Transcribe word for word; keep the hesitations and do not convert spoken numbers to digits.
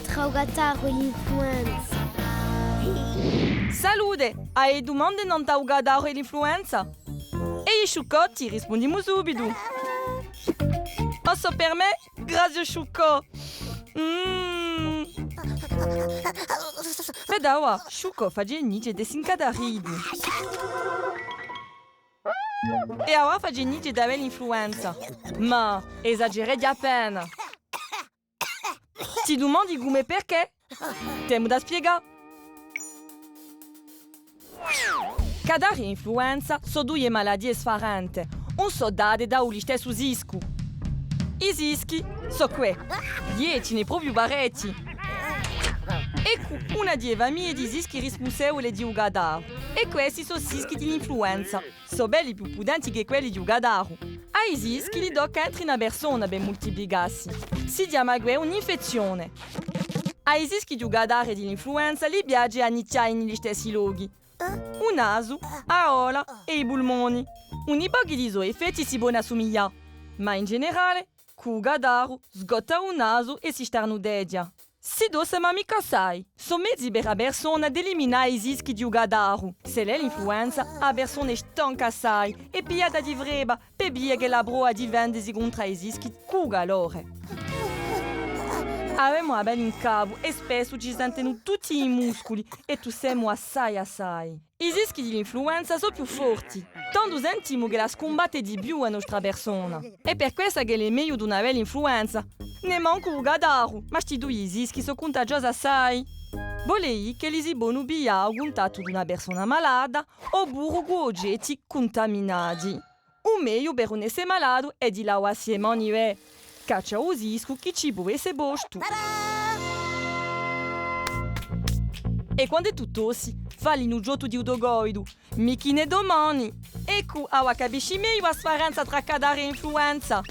trà u cataru è l'influenza. Salute! Ai dumande nant'à u cataru è l'influenza? È i sciuccotti, rispundimu subitu. Posso per mè? Grazie, Sciuccò. Mm. Vede avà, Sciuccò face nice di si incatarritu. È avà face nice d'avè l'influenza. Ma esagereghja appena. Ti dumandi cumu è perchè? T'emu da spiegà. Cataru è influenza sò duie malatie sfarente, ùn sò date da u listessu siscu. I sischi sò què, iè, ci n'hè propiu parechji. Eccu una di e famiglie di sischi rispunsevule di u cataru. È questi sò sischi di l'influenza. Sò belli più putenti chè quelli di u cataru. À i sischi li tocca à entre in a persona per multiplicassi. Si chjama què un'infezzione. À i sischi di u cataru è di l'influenza li piace à nicchjà in i listessi lochi. U nasu, a gola è i pulmoni. Uni pochi di i so effetti si ponu assumiglià, ma in generale, cù u cataru, sgotta u nasu è si starnuteghja. Si tosse ma micca assai. Sò mezi per a persona d'eliminà i sischi di u cataru. S'ellu hè l'influenza, a persona hè stanca assai è pigliata di frebba, per via ch'ella prova à difendesi contr'à i sischi cù u calore. Avemu a pelle in capu è spessu ci sentenu tutti i musculi è tussemu assai assai. I sischi di l'influenza sò più forti, tandu sentimu ch'ella scumbatte di più a nostra persona. Hè per quessa ch'ellu hè megliu d'ùn avè l'influenza. Nemancu u cataru, ma sti dui sischi sò cuntagiosi assai. Vole dì ch'elli si ponu piglià à u cuntattu d'una persona malata o puru cù ogetti cuntaminati. U megliu per ùn esse malatu hè di lavassi e mani, bè, caccià u siscu chì ci pò esse postu. È quand'è tù tossi, falli u ghjottu di u to govitu, micca in e to mani. Eccu, avà capisci megliu a sfarenza trà cataru è influenza.